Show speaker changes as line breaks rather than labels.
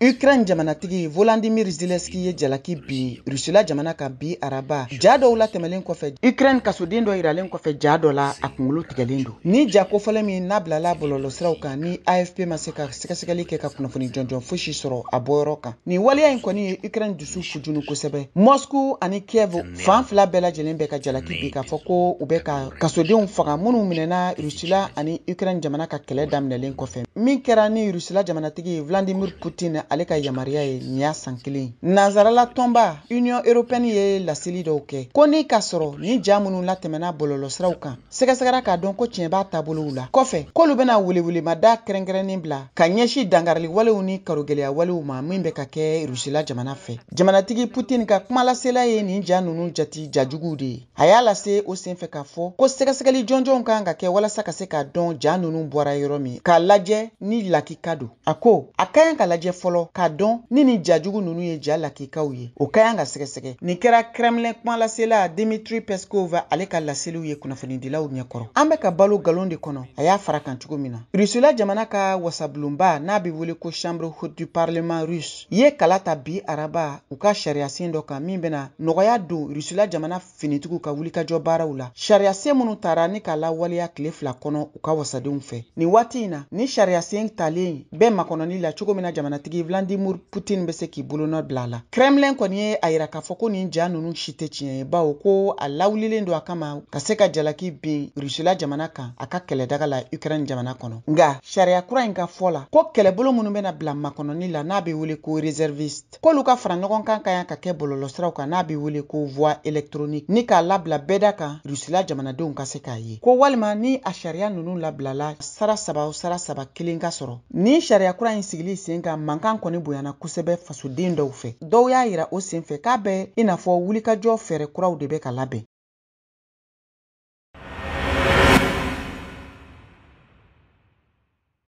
Ukraine jamanatigi Volodymyr Zelensky ye jalaki bin Rusila jamana kan bi araba, ja dɔw la tɛmɛlen kɔfɛ, Ukraine kasoden dɔ yiralen kɔfɛ ja dɔ la, a kunkolo tigɛlen don. Ni ja kofɔlen min n'a bilala bɔlɔlɔsiraw kan, ni AFP ma se ka sɛgɛsɛgɛli kɛ ka kunnafoni jɔnjɔn fosi sɔrɔ a bɔyɔrɔ kan. Nin waleya in kɔni ye Ukraine dusu fujunu kosɛbɛ. Moscou ani Kiev fan fila bɛɛ lajɛlen bɛ ka jalaki bi k'a fɔ ko u bɛ ka kasodenw faga minnu minɛna Rusila ani Ukraine jamana ka kɛlɛ daminɛlen kɔfɛ, min kɛra ni Rusila jamanatigi Vladimir Putin ale ka yamaruya ye nin y'a san kelen. Nansarala tɔnba Union européenne ye laseli dɔw kɛ ko ni k'a sɔrɔ ni ja minnu latɛmɛna bɔlɔlɔsiraw kan, sɛgɛsɛgɛra k'a dɔn ko tiɲɛ b'a taabolow la kɔfɛ, k'olu bɛna welewelemada kɛrɛnkɛrɛnnen bila ka ɲɛsin dangarili walew ni karogɛlɛya walew ma min bɛ ka kɛ Rusila jamana fɛ. Jamanatigi Putin ka kumalasela ye nin ja ninnu jati jajuguw de ye. A y'a lase o senfɛ k'a fɔ ko sɛgɛsɛgɛli jɔnjɔnw kan ka kɛ walasa ka se k'a dɔn ja ninnu bɔra yɔrɔ min, k'a lajɛ ni lakika don. A ko a ka ɲi ka lajɛ fɔlɔ k'a dɔn ni nin jajugu ninnu ye ja lakikaw ye, o ka ɲi ka sɛgɛsɛgɛ. Nin kɛra Kremlin kumalasela Dmitry Peskov ale ka laseliw ye kunnafonidilaw ɲɛkɔrɔ. An bɛ ka balo nkalon de kɔnɔ, a y'a fara kan cogo min na. Rusila jamana ka wasabulonba n'a bɛ wele ko Chambre haute du Parlement russe ye kala ta bi araba u ka sariyasen dɔ kan min bɛna nɔgɔya don Rusila jamana finitigiw ka wulikajɔ baaraw la. Sariyasen minnu tara ni k'a lawaleya tile 2 kɔnɔ u ka wasadenw fɛ. Nin waati in na, ni sariyasen talen bɛɛ makɔnɔni la cogo min na jamanatigi Vladimir Putin bɛ se k'i bolonɔ bila a la. Kremlin kɔni ye a yira k'a fɔ ko nin ja ninnu si tɛ tiɲɛ ye, bawo ko a lawulilen don a kama ka se ka jalaki bin Rusila jamana kan a ka kɛlɛdaga la Ukraine jamana kɔnɔ. Nka sariya kura in ka fɔ la ko kɛlɛbolo minnu bɛna bila makɔnɔni la n'a bɛ wele ko réserviste, k'olu ka fara ɲɔgɔn kan ka ɲi ka kɛ bɔlɔlɔsiraw kan n'a bɛ wele ko voie électronique, ni k'a labila bɛɛda kan Rusila jamanadenw ka se k'a ye, ko walima ni a sariya ninnu labilala sara 3 o sara 3 kelen ka sɔrɔ. Ni sariya kura in sigili sen kan, mankan kɔni bonyana kosɛbɛ fasoden dɔw fɛ. Dɔw y'a yira o senfɛ k'a bɛ i n'a fɔ wulikajɔ fɛɛrɛ kuraw de bɛ ka labɛn.